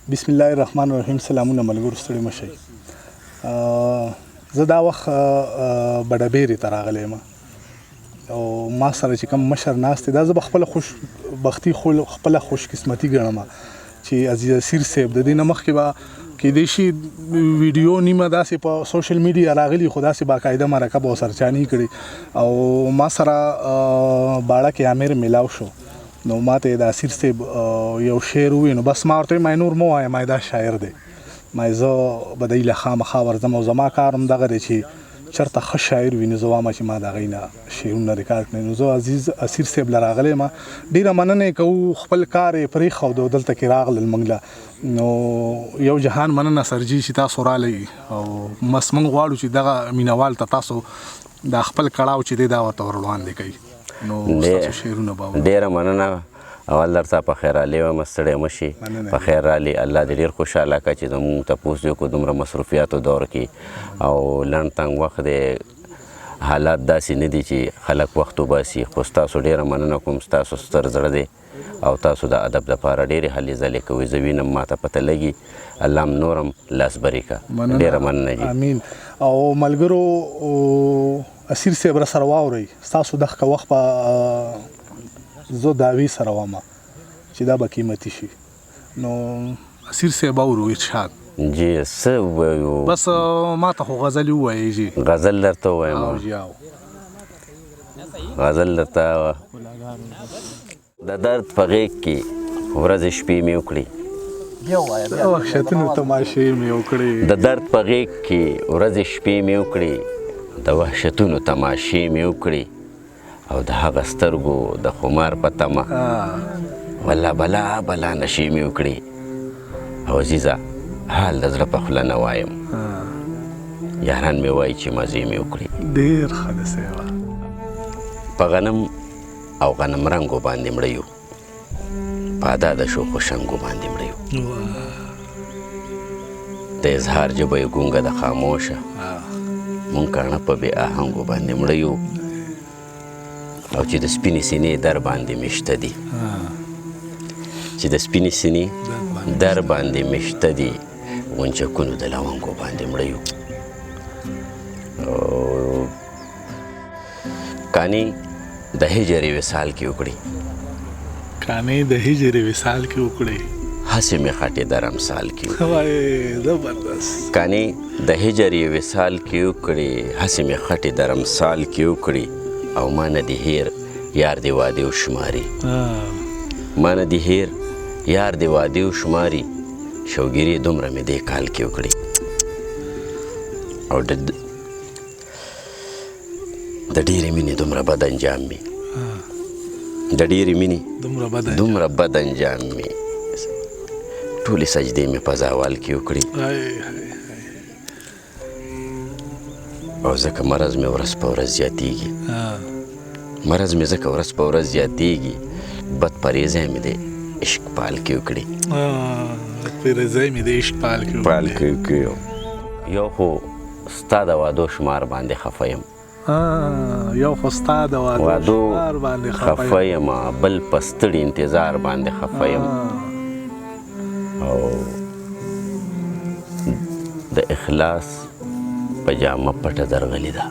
بسم الله الرحمن الرحیم. سلامونه ملګرو، ستړي مه شئ. زه دا وخت بډبېرې ته راغلی یم او ما سره چې کوم مشر ناست دی، دا زه به خپله خوش بختي، خپله خوش قسمتي ګڼم چې عزیز اسیر صاحب د دې نه مخکې به کېدای شي ویډیو نیمه داسې په سوشل میډیا راغلي، خو داسې باقاعده مرکه به ورسره چا نه کړي. او ما سره باړه کې امیر میلاو شو، نو ما ته د اسیر صاحب یو شعر ووی، نو بس ما ورته ما نور مه وایه، ما دا شاعر دی، ما زه به دی له خامخا ورځم. او زما کار هم دغه دی چې چرته ښه شاعر وي، نو زه وایم چې ما د هغې نه شعرونه ریکارډ کړي. نو زه عزیز اسیر صاحب له راغلی یم، ډېره مننه یې کوو، خپل کار یې پرېښود او دلته کې راغلل موږ له. نو یو جهان مننه سرجي چې تاسو رالئ، او بس موږ غواړو چې دغه مینوال ته تاسو دا خپل کړاو چې دی دا ورته ور وړاندې کړئ، نو ستاسو شعرونه به اورو. ډېره مننه. اول درته په خیر رالی وایم، ستړی مه شي. مننه. په خیر رالی، الله دې ډېر خوشحاله کړه چې زموږ تپوس دې وکړو دومره مصروفیاتو دور کې، او لنډ تنګ وخت دی، حالات داسې نه دي چې خلک وخت وباسي، خو ستاسو ډېره مننه کوم. ستاسو ستر زړه دی او تاسو د ادب دپاره ډېرې هلې ځلې کوئ. زه وینم، ما ته پته لګي. الله هم نورم لاس بري کړه. ډېره مننه جي. امین. او ملګرو، اسیر صاحب را سره واورئ، ستاسو دغه وخت په زه دعوې سره وم چې دا به قیمتي شي. نو اسیر صاحب اورو، ارشاد. جی، څه ووایو؟ بس ما ته خو غزل ووایې جي. غزل درته ووایم؟ او جي، او. غزل درته. د درد په غېږ کې ورځې شپې مې وکړې. د وحشتونو تماشې مې وکړې. د درد په غېږ کې ورځې شپې مې وکړې، د وحشتونو تماشې مې وکړې، او د هغه سترګو د خمار په تمه والله بلا بلا نشې مې وکړې. او عزیزه، حال د زړه په خوله نه وایم، یاران مې وایي چې مزې مې وکړې. ډېر ښه دی صاحب. په غنم او غنم رنګو باندې مړه یو، په ادا د شوخو شنګو باندې مړه یو. د اظهار ژبه یې ګونګه ده خاموشه، مونږ کاڼه په بې آهنګو باندې مړه یو. او چې د سپینې سینې در باندې مشته دي، چې د سپینې سینې در باندې مشته دي، غونچکونو د لونګو باندې مړه یو. او کاني د هجر وصال کې وکړي، کانې د هجر وصال کې وکړي، هسې مې خټې د رمسال کې وکړي. وای زبردست. کانې د هجر وصال کې وکړي، هسې مې خټې د رمسال کې وکړي، او ما نه دي هېر یار دې وعدې وشماري، ما نه دي هېر یار دې وعدې وشماري، شوګیرې دومره مې دې کال کې وکړي. او د ډېرې مینې دومره بد انجام مې، د ډېرې مینې دومره بد دومره بد انجام مې، ټولې سجدې مې په زوال کې وکړي. او ځکه مرض مې ورځ په ورځ زیاتېږي، مرض مې ځکه ورځ په ورځ زیاتېږي، بد پرهېزی مې دی عشق پال کې وکړي. پرهېزی مې دی عشق پال کې پال کې وکړي. یو خو ستا د وعدو شمار باندې خفه یم، یو خو ستا د وعدو شمار باندې خفه یم، بل په ستړي انتظار باندې خفه یم. او د اخلاص په جامه پټه درغلي ده،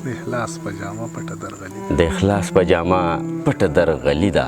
د اخلاص په جامه پټه درغلي ده، د اخلاص په جامه پټه درغلي ده،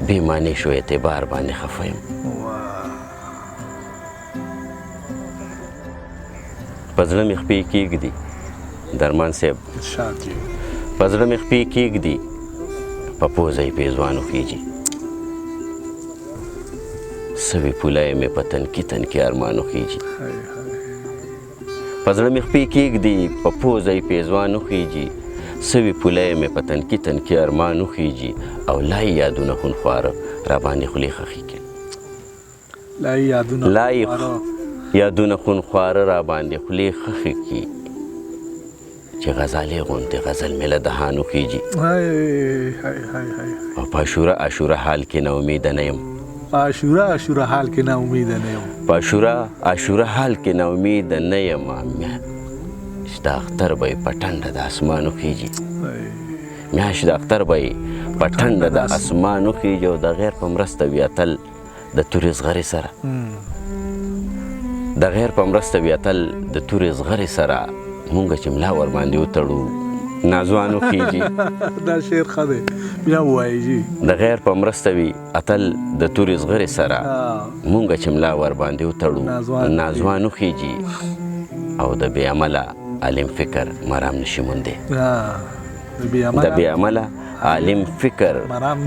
بې معنی شو اعتبار باندې خفه یم. په زړه مې خپې کېږدي درمان صاحب، په زړه مې خپې کېږدي، په پوزه یې پېزوانو خېږي، سوې پوله یې مې په تنکي تنکي ارمانو خېږي. په زړه مې خپې کېږدي، په پوزه یې پېزوانو خېږي، سوې پوله یې مې په تنکي تنکي ارمانو خېږي، او لا یې یادونه خونخواره راباندې خولې خښې کړي، لا یې یادونه خونخواره راباندې خولې خښې کړي، چې غزالې غوندې غزل مې له دهانو خېږي. او په عاشوره عاشوره حال کې نا امیده نه یم، په عاشوره عاشوره حال کې نا امیده نه یم، په عاشوره عاشوره حال کې نا امیده نه یم، میاشت د اختر به یې په ټنډه د اسمان وخېږي، میاشت د اختر به یې په ټنډه د اسمان وخېږي، او د غیر په مرسته وي اتل د تورې زغرې سره. د غیر په مرسته وي اتل د تورې زغرې سره، مونږ چې ملا ورباندې وتړو ناځوان وخیږي. دا شعر ښه دی، بیا ووایئ جي. د غیر په مرسته وي اتل د تورې زغرې سره، مونږ چې ملا ورباندې وتړو ناځوان وخیږي، او د بې عمله عالم فکر مرام نشي موندی. د بې عمله عالم فکر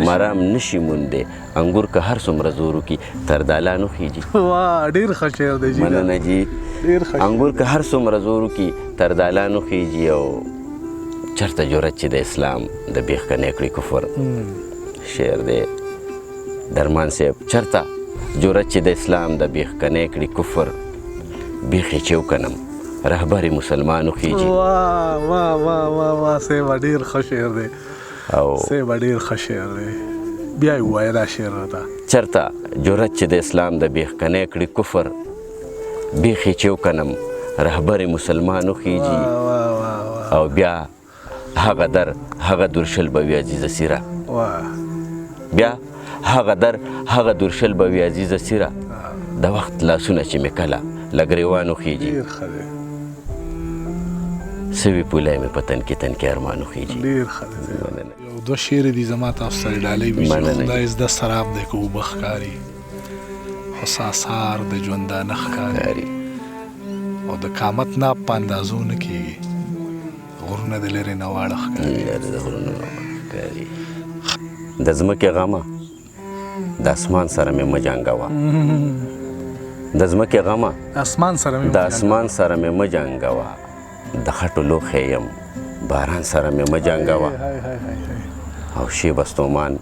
مرام نشي موندی، انګور که هر څومره زور وکړي تر دالان وخیږي. واه، ډېر ښه شعر دی جي. مننه جي. ډېر ښه. انګور که هر څومره زور وکړي تر دالان وخیږي، او چرته جرأت چې د اسلام د بیخ کنې کړي کفر. شعر دی درمان صاحب، چرته جرأت چې د اسلام د بیخ کنې کړي کفر، بیخ یې چې وکنم رهبر مسلمان وخیږي. واه واه واه واه واه صاحب، ډېر ښه شعر دی. او صاحب ډېر ښه شعر دی، بیا یې ووایه دا شعر راته. چرته جرأت چې د اسلام د بیخ کنې کړي کفر، بیخ یې چې وکنم رهبر مسلمان وخیږي، او بیا هغه در هغه درشل به وي عزیزه سیره. بیا هغه در هغه درشل به وي عزیزه سیره، د وخت لاسونه چې مې کله له ګریوان وخیږي، ډېر ښه دی. سوي پولای مې په تنکي تنکي ارمان وخیږي. ډېر ښه دی. یو دوه شعر دي زما تاسو سره ډالۍ وي. خدای زده سراب دی که اوبه ښکاري، خو څه اثار د ژوندانه ښکاري، او د قامت ناب په اندازو نه کېږي، غرونه د لرې نه واړه ښکاري. لرې د غرونو نه واړه ښکاري. د ځمکې غمه د اسمان سره مې مه جنګوه، د ځمکې غمه د اسمان سره مې مه جنګوه، د خټو لوښی یم باران سره مې مه جنګوه، او شېبه ستومان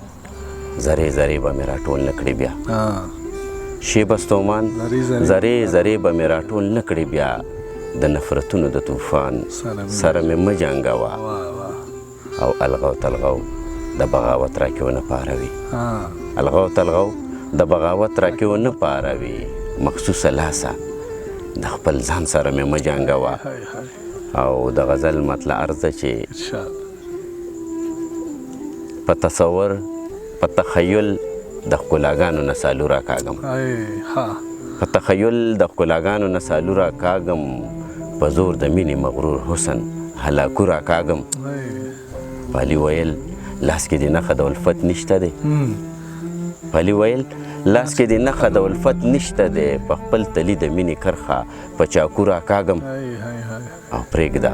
ذرې ذرې به مې راټول نه کړې بیا، شېبه ستومان ذرې ذرې به مې راټول نه کړې بیا، د نفرتونو د طوفان سره مې مه جنګوه، او الغو تلغو د بغاوت راکې ونه پاروي، الغو تلغو د بغاوت راکې ونه پاروي، مخصوصه لاسه د خپل ځان سره مې مه جنګوه. او د غزل مطلع عرض ده چې په تصور په تخیل د ښکلاګانو نه سالو راکاږم، په تخیل د ښکلاګانو نه سالو راکاږم، په زور د مینې مغرور حسن هلاکو راکاږم. پالي ویل لاس کې دې نښه د الفت نشته دی، پالي ویل لاس کې دې نښه د الفت نشته دی، په خپل تلي د مینې کرښه په چاکو راکاږم، او پرېږده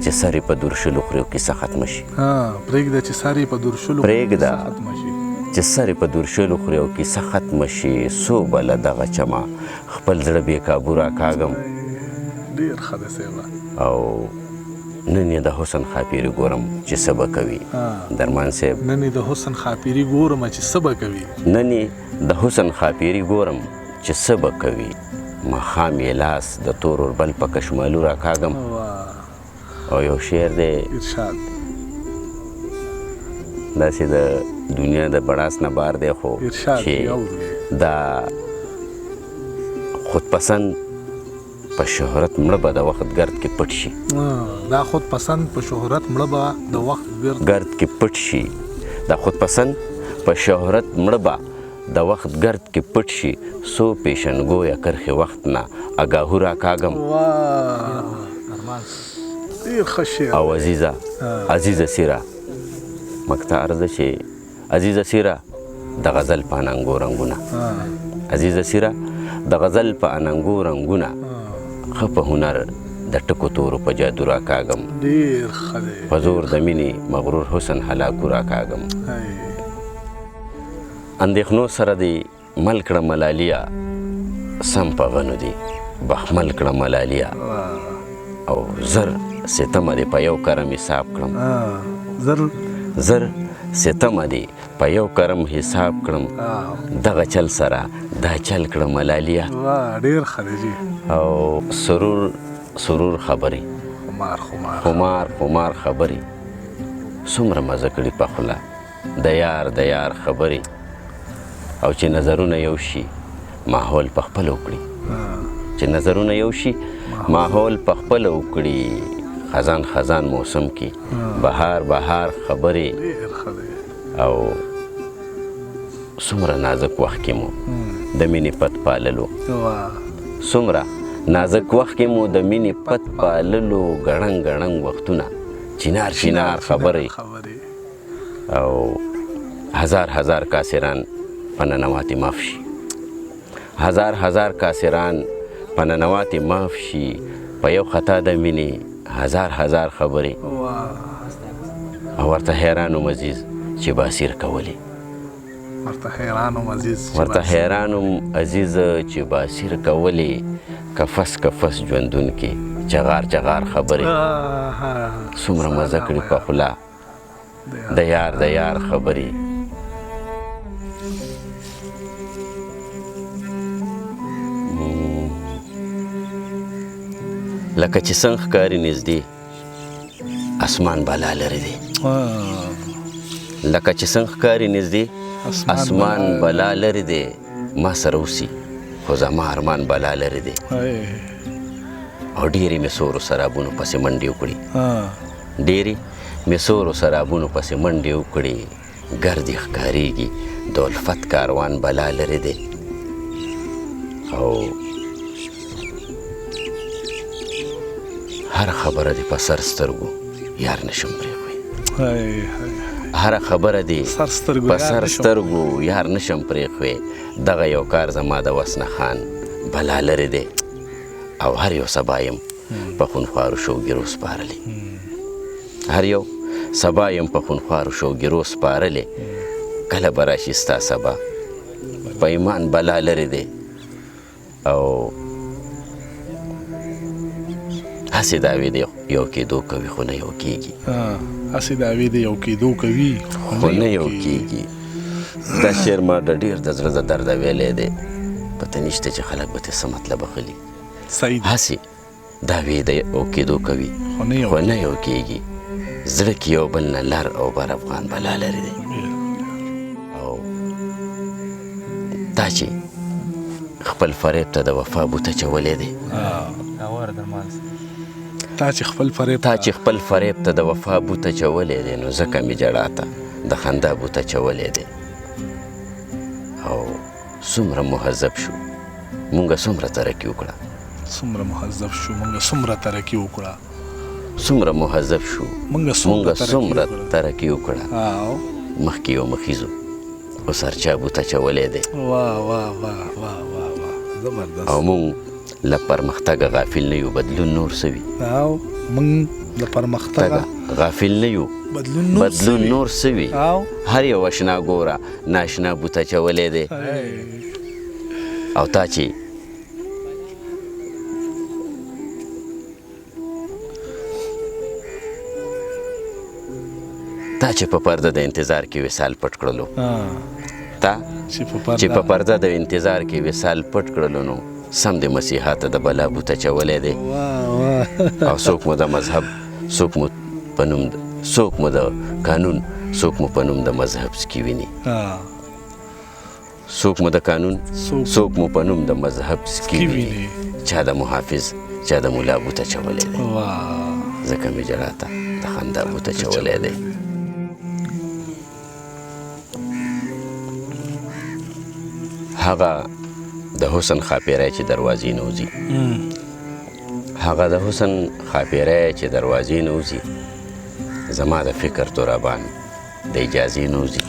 چې سر یې په درشلو خوري او کیسه ختمه شي. پرېږده چې سر یې په درشلو پرېږده چې سر یې په درشلو خوري او کیسه ختمه شي، څو به له دغه چمه خپل زړه بې کابو راکاږم. ډېر ښه دی صاحب. او نن یې د حسن ښاپېري ګورم چې څه به کوي. درمان صاحب، نن یې د حسن ښاپېري ګورم چې څه به کوي، نن یې د حسن ښاپېري ګورم چې څه به کوي، ماښام یې لاس د تور اوربل په کشمالو راکاږم. او یو شعر دی ارشاد، داسې د دنیا د بړاس نه بار دی، خو چې دا خودپسند په شهرت مړه به د وخت ګرد کې پټ شي، دا خودپسند په شهرت مړه به د وخت ګرد کې پټ شي، دا خودپسند په شهرت مړه به د وخت ګرد کې پټ شي، څو پیشنګویه کرښې وخت نه اګاهو راکاږم. او عزیزه عزیزه سیره مکته عرض چې عزیزه سیره د غزل په اننګو رنګونه، عزیزه سیره د غزل په اننګو رنګونه، ښه په هنر د ټکو تورو په جادو راکاږم، ډېر ښه دی، په زور د مینې مغرور حسن هلاکو راکاږم. اندېښنو سره دې مل کړه ملالیه، سم په غنو دې بخمل کړه ملالیه، او زر ستمه دې په یو کرم حساب کړم، زر ستمه دې په یو کرم حساب کړم، دغه چل سره دا چل کړه ملالیه. ډېر ښه دی جي. او سرور سرور خبرې، خمار خمار خمار خمار خبرې، څومره مزه کړي په خوله د یار د یار خبرې، او چې نظرونه یو شي ماحول په خپله وکړي، چې نظرونه یو شي ماحول په خپله وکړي، خزان خزان موسم کې بهار بهار خبرې. او څومره نازک وخت کې مو د مینې پت پاللو، څومره نازک وخت کې مو د مینې پت پاللو، ګړنګ ګړنګ وختونه، چینار چینار خبرې، او هزار هزار کاسران په ننواتې معاف شي، هزار هزار کاسران په ننواتې معاف شي، په یو خطا د مینې هزار هزار خبرې. او ورته حیران وم عزیز چې باسیر کولې، ورته حیران وم عزیز، ورته حیران وم عزیز چې باسیر کولې، قفس قفس ژوندون کې چغار چغار خبرې، څومره مزه کړې په خوله د یار د یار خبرې. لکه چې څنګه ښکاري نږدې اسمان بالا لرې دی، لکه چې څنګه ښکاري نږدې اسمان بلا لرې دی، ما سره اوسي خو زما ارمان بلا لرې دی. او ډېرې مې سورو سرابونو پسې منډې وکړې، ډېرې مې سورو سرابونو پسې منډې وکړې، ګردې ښکارېږي د الفت کاروان بلا لرې دی. او هر خبره دې په سر سترګو یار نشم پرېښوی، هره خبره دې په سر سترګو یار نشم پرېښوی، دغه یو کار زما د وس نه خان بلا لرې دی. او هر یو سبا یم په خونخوارو شوګیرو سپارلې، هر یو سبا یم په خونخوارو شوګیرو سپارلې، کله به راشي ستا سبا په ایمان بلا لرې دی. او هسې دعوې د یو کېدو کوي خو نه یو کېږي، هسې دعوې د یو کېدو کوي خو نه یو کېږي. دا شعر ما د ډېر د زړه د درده ویلی دی، پته نشته چې خلک به ترې څه مطلب اخلي. هسې دعوې د یو کېدو کوي خو نه یو کېږي، زړه کې یو بل نه لر او بر افغان بلا لرې دی. او تا چې خپل فریب ته د وفا بوته چولی دی، تا چې خپل فریب، تا چې خپل فریب ته د وفا بوته چولی دی، نو ځکه مې ژړا ته د خندا بوته چولی دی. او څومره مهذب شو مونږ، څومره ترقي وکړه، څومره مهذب شو مونږ، څومره ترقي وکړه، څومره مهذب شو مونږ، څومره ترقي وکړه. مخکې یو مخیزو اوس هر چا بوته چولی دی. واه واه واه واه واه واه، زبردست. او مونږ له پرمختګه غافل نه یو، بدلون نور څه وي. او مونږ له پرمختګه غافل نه یو، بدلون نور څه وي. هر یو اشنا ګوره ناشنا بوته چولی دی. او تا چې تا چې په پرده د انتظار کې وصال پټ کړلو، تا چې په پرده د انتظار کې وصال پټ کړلو، نو سم د مسیحا ته د بلا بوته چولی دی. او څوک مو د مذهب، څوک مو په نوم، څوک مو د قانون، څوک مو په نوم د مذهب سکي ویني، څوک مو د قانون، څوک مو په نوم د مذهب سکي ویني، چا د محافظ، چا د ملا بوته چولی دی. ځکه مې ژړا ته د خندا بوته چولی دی. هغه د حسن ښاپېری چې دروازې نه وځي، هغه د حسن ښاپېری چې دروازې نه وځي، زما د فکر تورابان د اجازې نه وځي.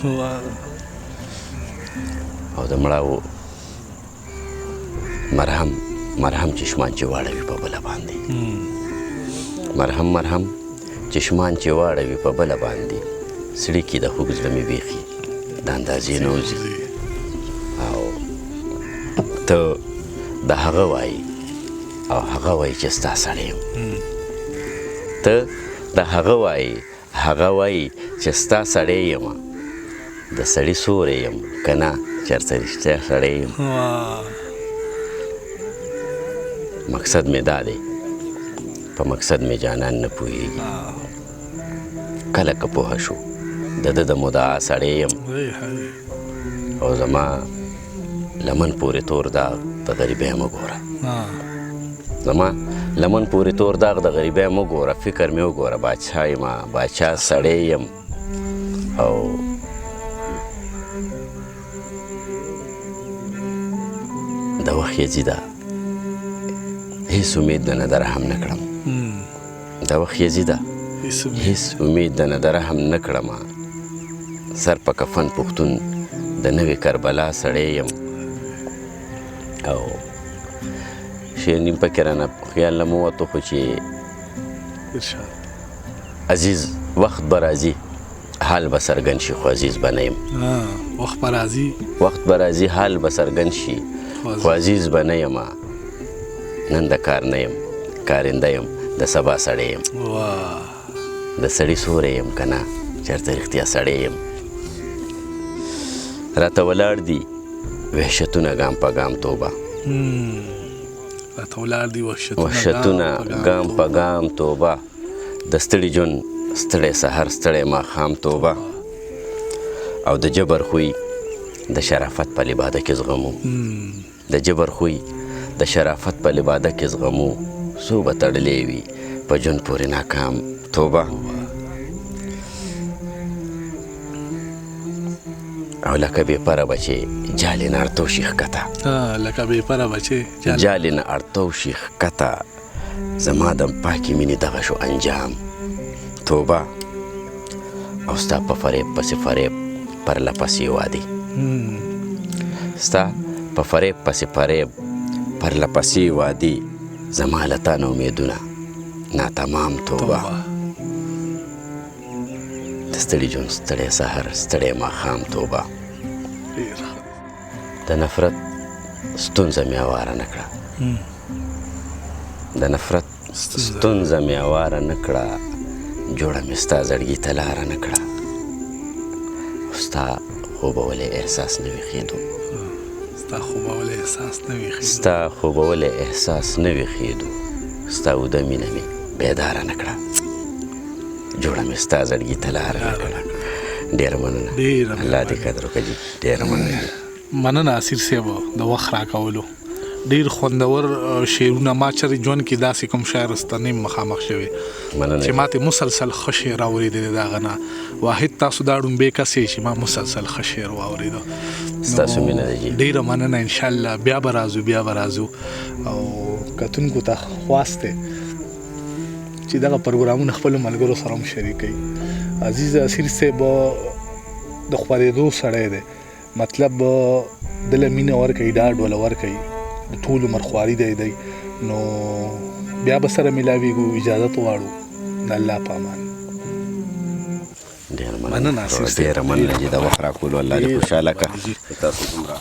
او د مړاوو مرهم مرهم چشمان چې واړوي په بله باندې، مرهم مرهم چشمان چې واړوي په بله باندې، څړیکې د خوږ زړه مې بیخي د اندازې نه وځي. او ته د هغه وایي او هغه وایي چې ستا سړی یم، ته د هغه وایي هغه وایي چې ستا سړی یم، د سړي سوری یم که نه چېرته رښتیا سړی یم. مقصد مې دا دی، په مقصد مې جانان نه پوهېږي، کله که پوهه شو د ده د مدعا سړی یم. او زما لمن پورې تور داغ د غریبۍ مه ګوره، زما لمن پورې تور داغ د غریبۍ مه ګوره، فکر مې وګوره باچا یم، باچا سړی یم. او د وخت یزیده هیڅ امید د نه درهم نه کړم. د وخت یزیده هیڅ امید د نه درهم نه کړم. سر په کفن پښتون د نوې کربلا سړی یم. او شعر نیم پکې رانه خیال نه مو وتو، خو چې ارشاد عزیز وخت به راځي حال به څرګند شي، خو عزیز به نه یم. وخت به راځي، وخت به راځي حال به څرګند شي، خو عزیز به نه یم. نن د کار نه یم، کارنده یم، د سبا سړی یم. د سړي سوری یم که نه چېرته رښتیا سړی یم. راته ولاړ دي وحشتونه ګام په ګام توبه. راته ولاړ دي وحشتونه ګام په ګام توبه. د ستړي ژوند ستړی سحر ستړی ماښام توبه. او د جبر خوی د شرافت په لباده کې زغمو. د جبر خوی د شرافت په لباده کې زغمو. څو به تړلی وي په ژوند پورې ناکام توبه. او لکه بې پره بچې جالې نه اړتو شي ښکته. لکه بې پره بچې جالې نه اړتو شي ښکته. زما د پاکې مینې دغه شو انجام توبه. او ستا په فریب پسې فریب پرله پسې وادي. ستا په فریب پسې فریب پرله پسې وادي. زما له تا نه امیدونه ناتمام توبه. د ستړي ژوند ستړی سحر ستړی ماښام توبه. د نفرت ستونزه مې اواره نه کړه. د نفرت ستونزه مې اواره نه کړه. جوړه مې ستا زړګي ته لاره نه کړه. ستا خوبولی احساس نه ویښېدو. ستا خوبولی احساس نه ویښېدو. ستا خوبولی احساس نه ویښېدو. ستا اوده مینه مې بیداره نه کړه. جوړه مې ستا زړګي ته لاره نه کړه. ډېره مننه، الله دې قدر وکړي جي. ډېره مننه. مننه اسیر صاحب د وخت راکولو. ډیر خوندور شعرونه. ما چېرې ژوند کې داسې کوم شاعر سره نه مخامخ شوی چې ماته مسلسل ښه شعر اورېدلی. د هغه نه واحد تاسو دا ړومبی کس یئ چې ما مسلسل ښه شعر واورېده. ستاسو مینه ده جي. ډېره مننه. انشاءالله بیا به راځو، بیا به راځو. او کتونکو ته خواست دی چې دغه پروګرامونه خپلو ملګرو سره هم شریک کړئ. عزیز اسیر صاحب د خورېدو سړی دی، مطلب دله مینه ورکوي، ډاډ وله ورکوي، د ټول عمر خواري دی دی. نو بیا به سره ملاویږو. اجازت غواړو، د الله په امان. ډېره مننه، ډېره مننه چې د وخت راکولو. الله دې خوشحاله کړه. تاسو دومره